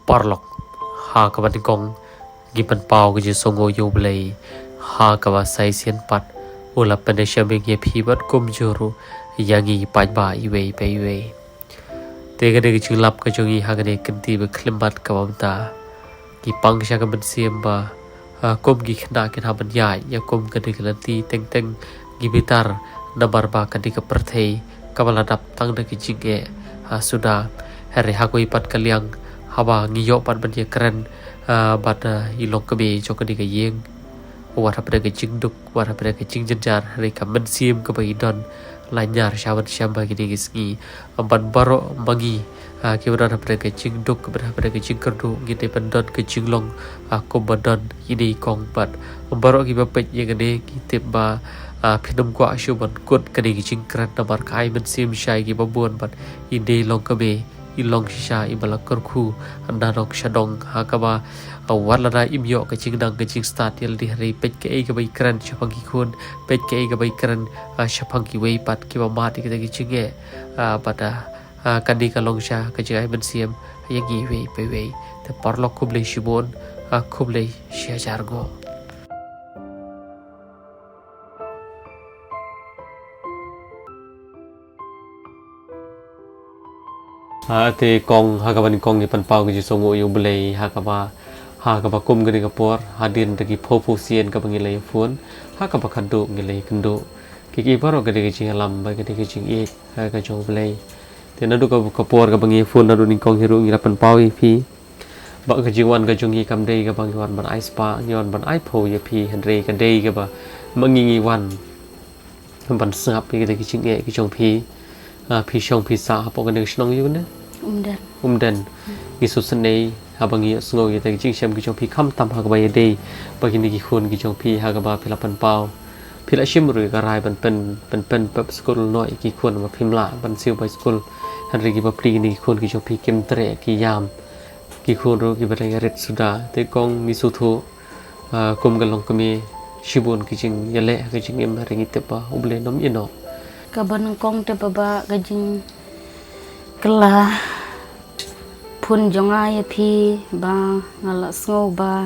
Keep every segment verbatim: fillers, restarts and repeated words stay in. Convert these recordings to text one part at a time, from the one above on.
Paralok, ha kaba nyngkong ngi pynpaw ka jingsngewnguh ïa U Blei, ha kaba sa shisien pat u la pynshemphang ïa phi bad kumjuh ruh ïa ngi paidbah iwei pa iwei. Te kane ka jinglap ka jong ngi ha kane ka kynti ba khyllipmat kaba mynta, ngi pang sha ka mynsiem ba, ah, kum ki khynnah kin hap ban ïaid ïa kum kane ka lynti teng teng ngi bitar namar ba kane ka pyrthei kaba la dap tang da ka jingeh, ah, suda. Hynrei ha kawei pat ka liang haba ngi ïoh pat ban ïakren, ah, bad, ah, i longkmie jong kane ka ïing, wat hapdeng ka jingduk, wat hapdeng ka jingjynjar, hynrei ka mynsiem kaba i don la ñiar sha ban shem ha kine ki sngi. Bad baroh ma ngi, ah, kiba don hapdeng ka jingduk, bad hapdeng ka jingkyrduh, ngi dei ban don ka jinglong, ah, kumba don ine i kong bad baroh kiba peit ïa kane ki tip ba, ah, phin ym kwah shuh ban kut kane ka jingkren namar ka ai mynsiem sha kiba bun bad ine i longkmie i long shisha iba la kyrkhu na dong sha dong ha kaba, ah, wat lada im ïoh ka jingnang ka jingstad ïa lade hynrei peit kaei kaba i kren shaphang ki khun, peit kaei kaba i kren, ah, shaphang kiwei pat kiba mad ïa kita ki jingeh, ah, bad, ah, ah, kane ka long shisha ka jingai mynsiem ïa ngi iwei pa iwei. Te paralok khublei shibun, ah, khublei shihajar nguh. Ha te kong ha kaba nyngkong ngi pynpaw ka jingsngewnguh ïa U Blei ha kaba, ha kaba kum kane ka por hadien da ki phew phew sien kaba ngi la ïa phone, ha kaba khadduh ngi la ïa kynduh. Ki ki baroh ka dei ka jingïalam bad ka dei ka jingïeit, ha ka jong U Blei. Te naduh ka, ka por kaba ngi ïa phone naduh nyngkong hi ruh ngi la pynpaw ïa phi ba ka jingwan ka jong ngi kam dei kaba ngi wan ban ai spah, ngi wan ban ai phew ïa phi, hynrei ka dei kaba ma ngi ngi wan ban sngap ïa kita ki jingeh ki jong phi. Ah, phi shong phi sah hapoh kane ka shnong ïa u ne? Umden. Umden. Ngi sngewsynei haba ngi ïohsngew ïa kita ki jingshem ki jong phi khamtam ha kaba ïadei bad kine ki khun ki jong phi ha kaba phi la pynpaw, phi la shim ruh ïa ka rai ban pyn, pyn, pynpep skul noh ïa ki khun ba phim lah ban siew bai skul. Hynrei ki bapli kine ki khun ki jong phi kim treh ki ïam, ki khun ruh kiba dang ïarit suda. Te kong ngi sngewthuh, ah, kum ka longkmie shibun ki jingïaleh ka jingim hynrei ngi tip ba U Blei un ym ïehnoh. Kaba nyngkong te Baba ka jingkylla phone jong nga ïa phi ba nga la sngew ba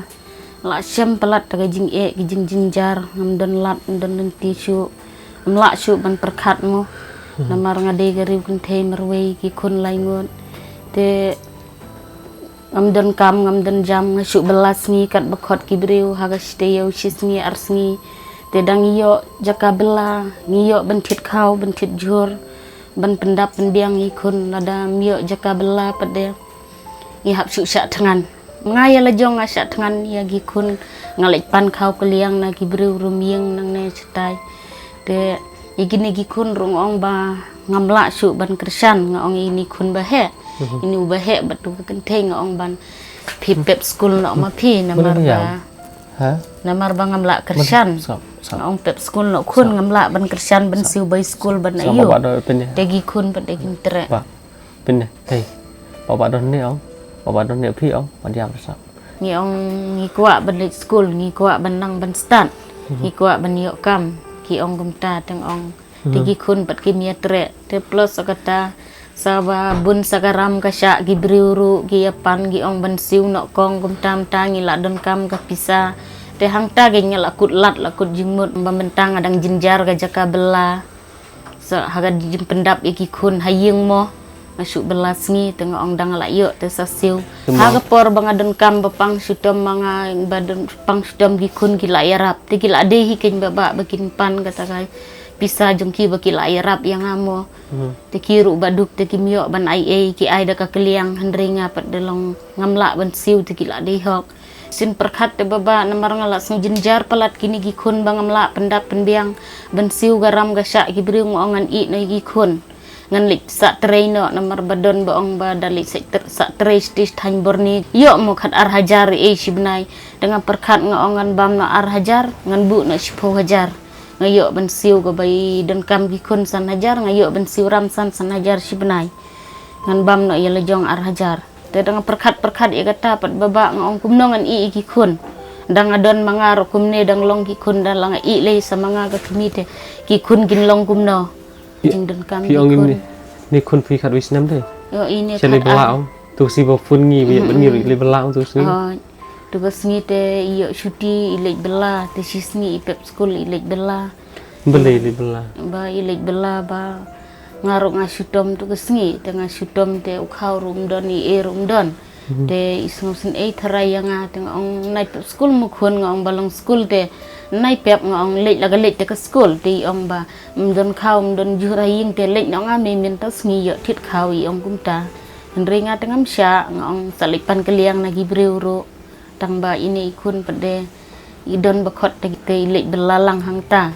la shem palat da ka jingeh ka jingjynjar, ngam don lad ngam don lynti shuh, ngam lah shuh ban pyrkhat mo. Namar nga dei ka riew kynthei marwei ki khun lai ngut. Te ngam don kam, ngam don jam, nga shu bylla sngi kat ba khot ki briew, ha ka shi taïew shi sngi ar sngi. Te dang ïoh jaka bylla, ngi ïoh ban thied khaw, ban thied jhur, ban pyndap pynbiang ïa ki khun, lada ym ïoh jaka bylla pat de ngi hap shu shah thngan. Nga ïa la jong nga shah thngan ïa ki khun, nga leit pan khaw kylliang na ki briew rymmieng nangne shatai. Te ïa kine ki khun ruh nga ong ba ngam lah shuh ban kyrshan, nga ong ïa ine i khun ba heh. Mhm. Ine u ba heh bad tu ka kynthei nga ong ban phi pep skul noh ma phi namar ba, ha? Namar ba ngam lah kyrshan. Nga ong pep skul noh khun, ngam lah ban kyrshan ban siew bai skul ban aïu. Te ki khun pat de kin treh. Pynne, hei. Papa don ne ong. Papa don ne phi ong. Madiam resap. Ngi ong ngi kwah ban leit skul, ngi kwah ban nang ban stad. Mhm. Ngi kwah ban ïoh kam. Ki ong kumta teng ong. Te ki khun pat kim ïa treh. Te plus sa kata sa ba bun sa ka ram ka shah ki briew ruh ki ïa pan ki ong ban siew noh kong kumta mynta ngi la donkam ka pisa. Te hangta ki ngi la kut lad la kut jingmut ba mynta nga dang jynjar ka jaka bylla. Sa ha ka jingpyndap ïa ki khun ha ïing mo. Nga shu bylla sngi te nga ong dang la ïoh te sa siew. Ha ka por ba nga donkam ba pang shitom ma nga ba don pang shitom ki khun ki la ïarap. Te ki la dei hi kein ba ba ba kin pan kata ka pisa jong ki ba ki la ïarap ïa nga mo. Hmm. Te ki ruh ba duk te kim ïoh ban ai ei ki ai da ka kylliang hynrei nga pat da long ngam lah ban siew te ki la dei hok. Sien pyrkhat te baba namar nga la sngew jynjar palat kine ki khun ba ngam lah pyndap pynbiang ban siew ka ram ka shah ki briew nga ong ngan ïeh noh ïa ki khun. Ngan leit sah trei noh namar ba don ba ong ba da leit sah trei sha thaiñ Borne ïoh mo khat ar hajar ei shi bnai. Te nga pyrkhat nga ong ngan bam noh ar hajar ngan buh noh shiphew hajar. Nga ïoh ban siew kaba i donkam ki khun san hajar nga ïoh ban siew ram san san hajar shi bnai. Ngan bam noh ïa la jong ar hajar. Te dang pyrkhat pyrkhat ïa kata pat baba nga ong kumno ngan ïeh ïa ki khun. Dang nga don ma nga ruh kumne dang long ki khun dang la nga ïeh lei sa ma nga ka kmie te ki khun kin long kumno. Jingdonkam ki khun. Ni khun phi khatwei snem te. Ïoh ine khat ar. Tu sngi ba phone ngi, ba ïa ban ngi ruh i leit bylla tu sngi. Oh, tu ka sngi te i ïoh shuti i leit bylla, te shi sngi i pep skul i leit bylla. Balei i leit bylla? Ba i leit bylla ba nga ruh nga shu tom tu ka sngi, te nga shu tom te u khaw ruh um don, i e ruh um don. Te i sngewsynei tharai ïa nga, te nga ong nai pep skul mo khun, nga ong ba long skul te nai pep, nga ong leit la ka leit te ka skul, te i ong ba ym don khaw, ym don jhur ha ïing, te leit noh nga mei mynta sngi ïoh thied khaw, i ong kumta. Hynrei nga te ngam shah, nga ong sa leit pan kylliang na ki briew ruh. Tang ba ine i khun pat de i don ba khot te, te i leit bylla lang hangta.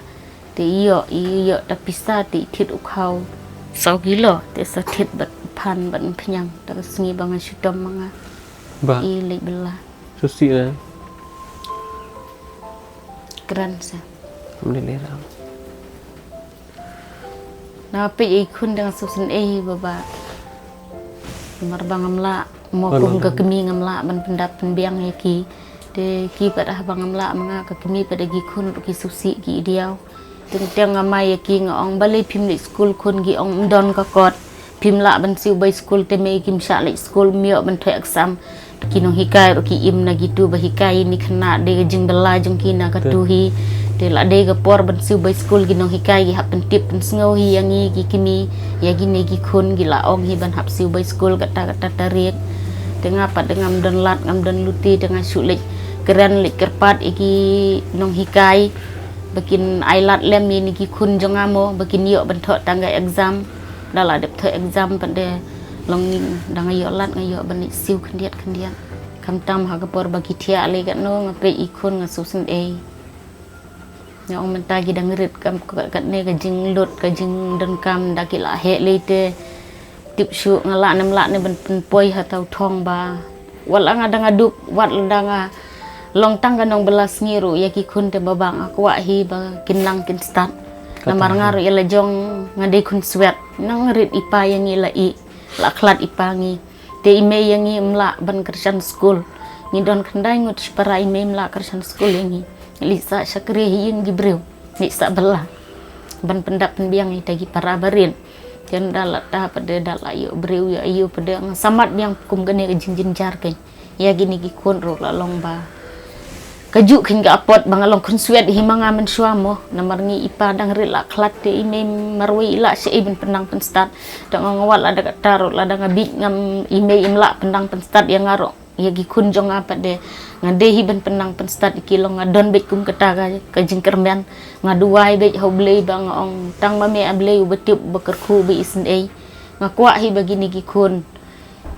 Te i ïoh, i ïoh ta pisa te i thied u khaw saw kilo, te sa thied bad phan bad pynïang ta ka sngi ba nga shu tom ma nga. Ba i leit bylla. Shu sih na. Kren sa. Kam dei lei ram. Na peit i khun dang sngewsynei baba. Namar ba ngam lah mo kum ka kmie, ngam lah ban pyndap pynbiang ïa ki. Te ki pat ah ba ngam lah ma nga, ka kmie pat da ki khun ruh ki sngewsih ki i diaw. Teng teng nga mai ïa ki, nga ong balei phim leit skul khun, ki ong ym don ka kot. Phim lah ban siew bai skul te mei kim shah leit skul, ym ïoh ban thoh exam. Ki nonghikai ruh ki im na kitu ba hikai ïa ki khynnah, dei ka jingbylla jong ki na katu hi. Te la dei ka por ban siew bai skul, ki nonghikai ki hap pyntip pynsngew hi ïa ngi ki kmie, ïa kine ki khun, ki la ong hi ban hap siew bai skul kata kata tarik. Te nga pat de ngam don lad, ngam don lute, te nga shu leit kren leit kyrpad ïa ki nonghikai ba kin ai lad lem ïa kine ki khun jong nga mo, ba kin ïoh ban thoh tang ka exam. Da la dep thoh exam pat de long dang ïoh lad, nga ïoh ban leit siew khyndiat khyndiat. Khamtam ha ka por ba ki thiah lei katno, nga peit i khun nga sngewsynei. Nga ong mynta ki dang rit kam ka, katne ka jinglut ka jingdonkam, da ki la heh lei te tip shuh nga lah ne ym lah ne ban pynpoi ha ta u thong ba. Wat la nga dang ïa duk, wat la dang ïa long tang ka nongbylla sngi ruh, ïa ki khun te baba nga kwah hi ba kin nang kin stad. Namar nga ruh ïa la jong nga dei khun swet, nang rit i pa ïa ngi la i, la khlad i pa ngi. Te i mei ïa ngi ym lah ban kyrshan skul. Ngi don khyndai ngut shipara, i mei ym lah kyrshan skul ïa ngi. Leit sah shakri ha ïing ki briew. Leit sah bylla ban pyndap pynbiang ïa kita ki para barit. Te da la ta pat de da la ïoh briew ïoh aïu pat de nga samad biang kum kane ka jingjynjar kein. Ïa kine ki khun ruh la long ba kajuh khein ka apot ba nga long khun swet hi ma nga mynshuwa mo. Namar ngi i pa dang rit la khlad te i mei marwei i lah shaei ban pynnang pynstad. Te nga ong wat la da kata ruh lada nga bieit ngam, i mei im lah pynnang pynstad ïa nga ruh, ïa ki khun jong nga pat de. Nga dei hi ban pynnang pynstad ïa ki, long nga don beit kum kata ka, ka jingkyrmen. Nga duwai beit ha U Blei ba nga ong tang ma me A Blei uba tip uba kyrkhu uba isynei. Nga kwah hi ba kine ki khun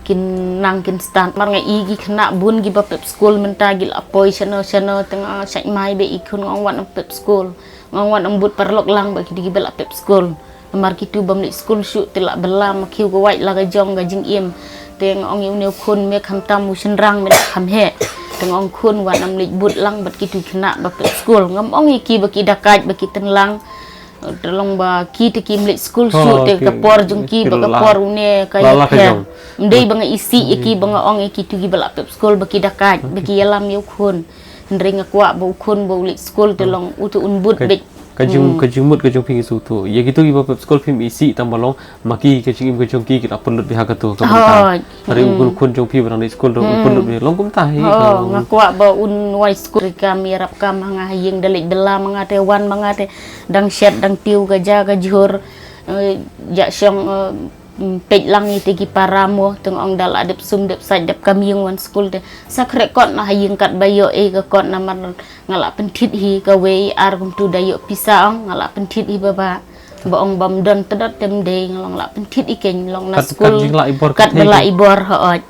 kin nang kin stad. Namar nga i ki khynnah bun kiba pep skul mynta ki la poi shano shano, te nga shait mai beit i khun, nga ong wat nym pep skul. Nga ong wat nym bud paralok lang ba kito kiba la pep skul. Namar kito bym leit skul shuh te la bylla ma khiew ka wait la ka jong ka jingim. Te nga ong ïa une u khun, me khamtam u shynrang me la kham heh. Te nga ong khun wat nym leit bud lang bad kito khynnah ba pep skul. Ngam ong ïa ki ba ki dakaid ba ki tynlang. Te long ba ki te kim leit skul shuh, te ka por jong ki ba ka por une ka ïapher. Ym dei ba nga isih ïa ki ba nga ong ïa kito kiba la pep skul ba ki dakaid ba ki ïalam ïa u khun. Hynrei nga kwah ba u khun ba u leit skul te long uto un bud beit. Ka jing, ka jingmut ka jong phi ngi sngewthuh. Ïa kito kiba pep skul phim isih tang ba long ma ki ka jingim ka jong ki ki la pynlut beit ha kato ka bynta. Hynrei u khun jong phi ba dang leit skul dang pynlut beit, long kumta hi. Nga kwah ba un wai skul, kam ïarap kam ha nga ha ïing, da leit bylla ma nga te, wan ma nga te, dang shet dang tiew ka ja ka jhur. Ïa shong peit lang ïa te ki para mo, te nga ong da la dep sum dep sait dep kam ïing wan skul te. Sa khreh kot na ha ïing katba ïoh ei ka kot, namar nga la pynthit hi kawei ar kumtu da ïoh pisa, ong nga la pynthit hi baba. Ba ong bym don tdot te ym dei, nga long la pynthit hi kein, long na skul katba la i bor, hooid.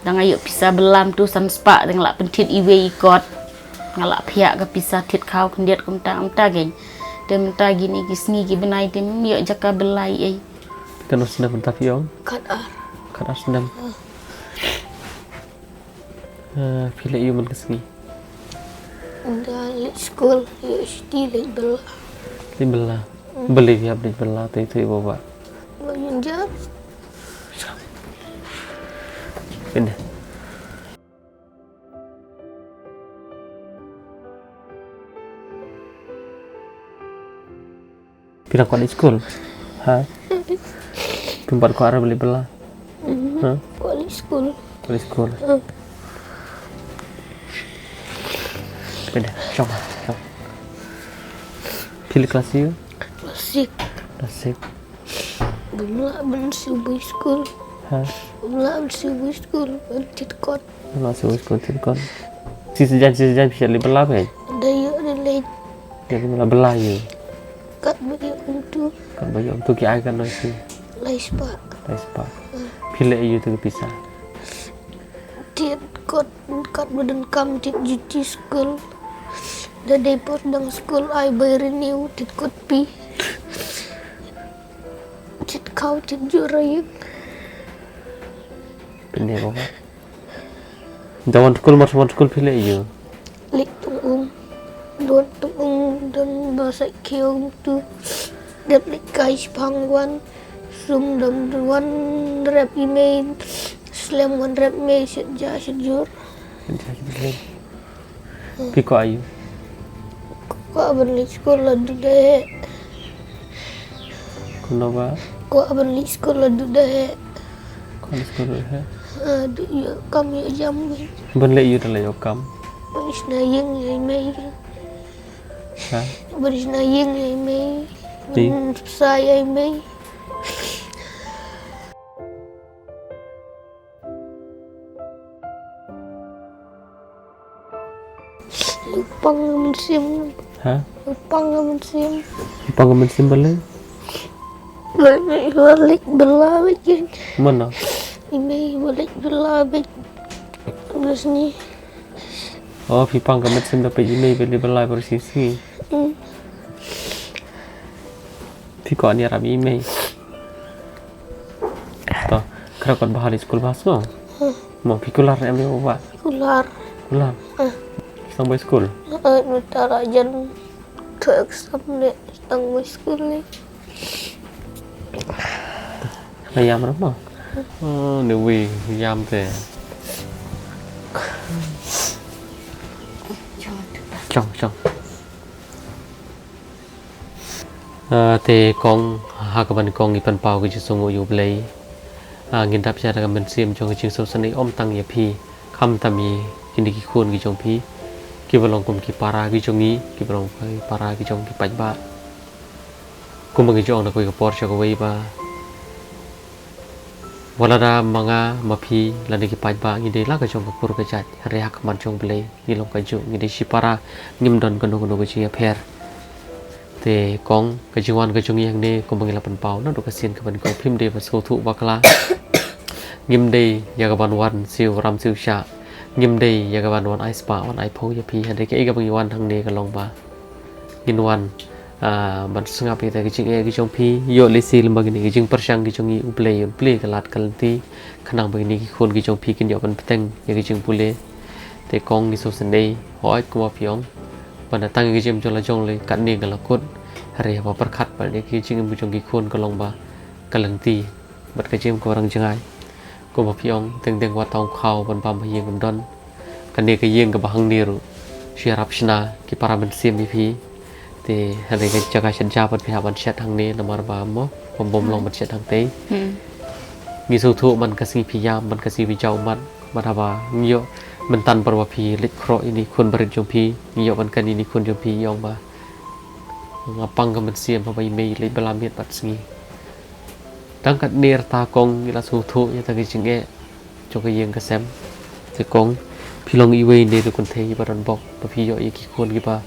Da nga ïoh pisa bylla mynta san spah, da nga la pynthit iwei i kot. Nga la phiah ka pisa thied khaw khyndiat kumta kumta kein. Te mynta kine ki sngi ki bnai te ym ïoh jaka bylla ei. Katno snem mynta phi ong? Khatar. Khatar snem. Phi leh aïu man ka sngi? Nga leit skul, leit shuti, leit bylla. Leit bylla. Balei phi hap leit bylla, te ïathuh ïa baba. Ba ïoh jingïarap. Pynde. Phi dang kwah leit skul? Ha? Phim pat kwah re ba leit bylla? Ha? Kwah leit School. Pule school. Pynda shong, shong. Phi leh class ïa? Class six. Class six. Bym lah ban siew boi school. Ha? Bym lah ban siew boi school ban thied kot. Bym lah siew boi school thied kot. Shi sajan, shi sajan phi leh bylla beit? Da ïoh da leh. Ïoh da bylla, bylla ïa? Katba ïoh kumtu. Katba ïoh kumtu, ki ai katno shi? Lai spah. Lai spah. Phi leh ïa uto ki pisa? Thied kot, katba donkam thied juti school. Da dei por dang school ai bai renew, thied kot phi. Thied khaw, thied jur ïa. Pynne baba. Da wan school, mar wan school phi leh ïa? Leit tong um. Don tong um, don ba sa khiew tu. Dep leit kai shipang wan. Sum dom wan rep i mei. Slem wan rep mei, shet ja shet jur. Shet ja shet jur. Phi kwah ïa u? Kwah ban leit skul la dudai. Kumno ba? Kwah ban leit skul la dudai. Kwah leit skul la dudai. Ah, du ïoh kam ïoh jam. Ban leit ïoh da leit ïoh kam. Ban shna ïing ïa i mei. Ha? Ban shna ïing ïa i mei. Ti? Ban sa ïa i mei. Lupang mynsiem. Ha? Lupang mynsiem. Lupang mynsiem balei? Balei, balei, balei, balei. Mano? I mei balei, balei, balei. Bes ni. Oh, phi pang ka mynsiem da peit i mei balei, balei, balei, balei, balei. Hmm. Phi kwah ngi ïarap ïa i mei. To, khreh kot ba ha leit skul ba sngewbha. Mo phi kular ne em ïa u ba? Kular. Kular. Sdang bai skul. Eh, mynta la jan to exam ne sdang bai skul ne. Nga ïam ruh mo. Oh, ne wi ïam te. Chong, chong. Ah, te kong, ha kaba nyngkong ngi pynpaw ka jingsngewnguh ïa U Blei. Ah, ngin dap sha da ka mynsiem jong ka jingsngewsynei ym tang ïa phi, khamtam ïa kine ki khun ki jong phi, kiba long kum ki para ki jong ngi, kiba long ki para ki jong ki paidbah. Kumba ngi ju ong na kawei ka por sha kawei ba wat lada ma nga ma phi lane ki paidbah ngi dei la ka jong ka kur ka jait, hynrei ha khmat jong U Blei ngi long kajuh, ngi dei shipara, ngim don kano kano ka jingïapher. Te kong, ka jingwan ka jong ngi hangne kumba ngi la pynpaw naduh ka sien kaba nyngkong, phim dei ban sngewthuh bakla. Ngim dei ïa kaban wan siew ram siew shah. Ngim dei ïa kaban wan ai spah wan ai phew ïa phi, hynrei kaei kaba ngi wan hangne ka long ba ngin wan, ah, ban sngap ïa ka jingeh ka jong phi, ïoh lehse lyngba kine ki jingpyrshang ki jong ngi U Blei un plie ka lad ka lynti, khnang ba kine ki khun ki jong phi kin ïoh ban bteng ïa ka jingpule. Te kong ngi sngewsynei, hooid kumba phi ong, ba na tang ïa ka jingim jong la jong lei katne ka la kut, hynrei haba pyrkhat bad ïa ka jingim ka jong ki khun ka long ba ka lynti bad ka jingim kaba rang jngai. Kumba phi ong, teng teng wat tang khaw ban bam ha ïing ym don. Kane ka ïing kaba hangne ruh shu ïarap shna ki para mynsiem ïa phi. Te hynrei ka jaka shet ja pat phi hap ban shet hangne namar ba mo bym bym long ban shet hangtei. Hmm. Ngi sngewthuh man ka sngi phi ïam, man ka sngi phi jaw ummat, man haba ngi ïoh mynta pat ba phi leit khroh ïa kine ki khun barit jong phi, ngi ïoh ban kren ïa kine ki khun jong phi, ïa ong ba nga pang ka mynsiem haba i mei i leit bylla miet bad sngi. Tang katne rta kong ngi la sngewthuh ïa kata ka jingeh jong ka ïing ka sem. Te kong, phi long iwei na ki kynthei ba don bok ba phi ïoh ïa ki khun kiba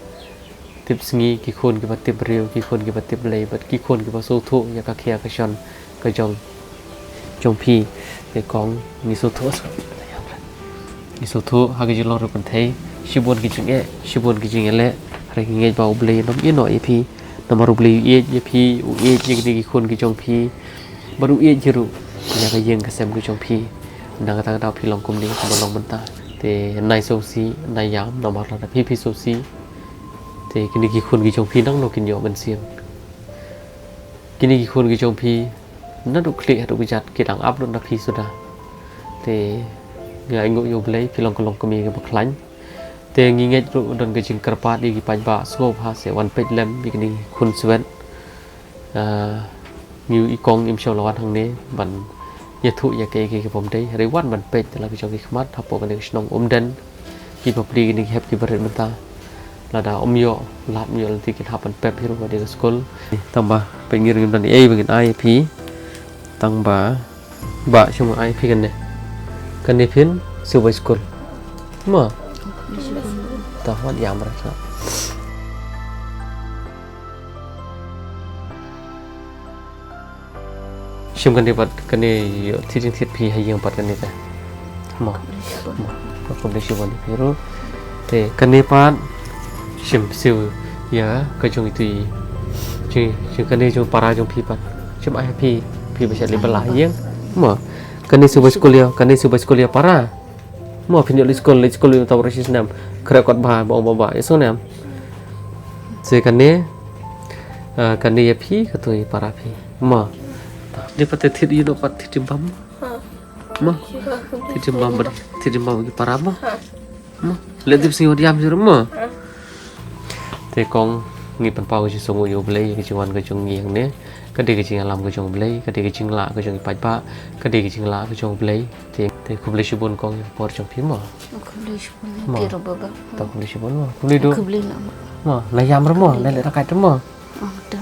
tip sngi, ki khun kiba tip briew, ki khun kiba tip Blei bad ki khun kiba sngewthuh ïa ka khia ka shon ka jong jong phi. Te kong, ngi sngewthuh, ngi sngewthuh ha ka jinglong ruh kynthei, shibun ki jingeh, shibun ki jingeh leh, hynrei ngi ngeit ba U Blei un ïehnoh ïa phi. Namar U Blei u ïeit ïa phi, u ïeit ïa kine ki khun ki jong phi, bad u ïeit hi ruh ïa ka ïing ka sem ka jong phi. Na kata ka daw phi long kumne kumba long mynta. Te nai sngewsih, nai ïam, namar lada phi phi sngewsih, te kine ki khun ki jong phi nangno kin ïoh mynsiem. Kine ki khun ki jong phi naduh khlieh haduh kjat ki dang ap lut na phi suda. Te nga ainguh ïa U Blei, phi long ka longkmie kaba khlaiñ. Te ngi ngeit ruh don ka jingkyrpad ïa ki paidbah sngewbha sa wan peit lem ïa kine ki khun swet. Ah, ngi i kong im shym la wan hangne ban ïathuh ïa kiei kiei ki bym dei, hynrei wat ban peit la ki jong ki khmat hapoh kane ka shnong Umden. Ki bapli kine ki hep ki barit mynta. Lada ym ïoh lad, ym ïoh lynti, kin hap ban pep hi ruh ha kane ka skul. Tang ba peit, ngi ruh ngim don ei ba ngin ai ïa phi. Tang ba, ba shim ai ïa phi kane. Kane phin siew bai skul. Mo. Ta wat ïam ra ta. Shim kane pat, kane ïoh thied jingthied phi ha ïing pat kane te. Mo. Mo. Khublei shibun ïa phi ruh. Te kane pat shim siew ïa ka jong itu i. Jong, jong kane jong para jong phi pat. Shim ai ha phi, phi ba shah leit bylla ha ïing. Mo. Kane siew bai skul ïa, kane siew bai skul ïa para. Mo, phin ïoh leit skul, leit skul ïa uta u baroh shi snem. Khreh kot bha, ba ong ba ba, ïa sngewnem. Te kane, ah, kane ïa phi, kato ïa para phi. Mo. Dei pat te thied ïa u pat, thied jingbam. Mo. Thied jingbam ba, thied jingbam ki para mo. Mo. Leh dip sngi wat ïam jur mo. Te kong, ngi pynpaw ka jingsngewnguh ïa U Blei, ka jingwan ka jong ngi hangne. Ka dei ka jingïalam ka jong U Blei, ka dei ka jinglah ka jong ki paidbah, ka dei ka jinglah ka jong U Blei. Te, te khublei shibun kong ïa ka por jong phi mo. Khublei shibun Mo. Ïa phi ruh baba. Ta khublei shibun mo. Khublei duh. Khublei na mo. Mo, la ïam ruh mo, khublei, la leh rakait ruh mo. Oh, ta.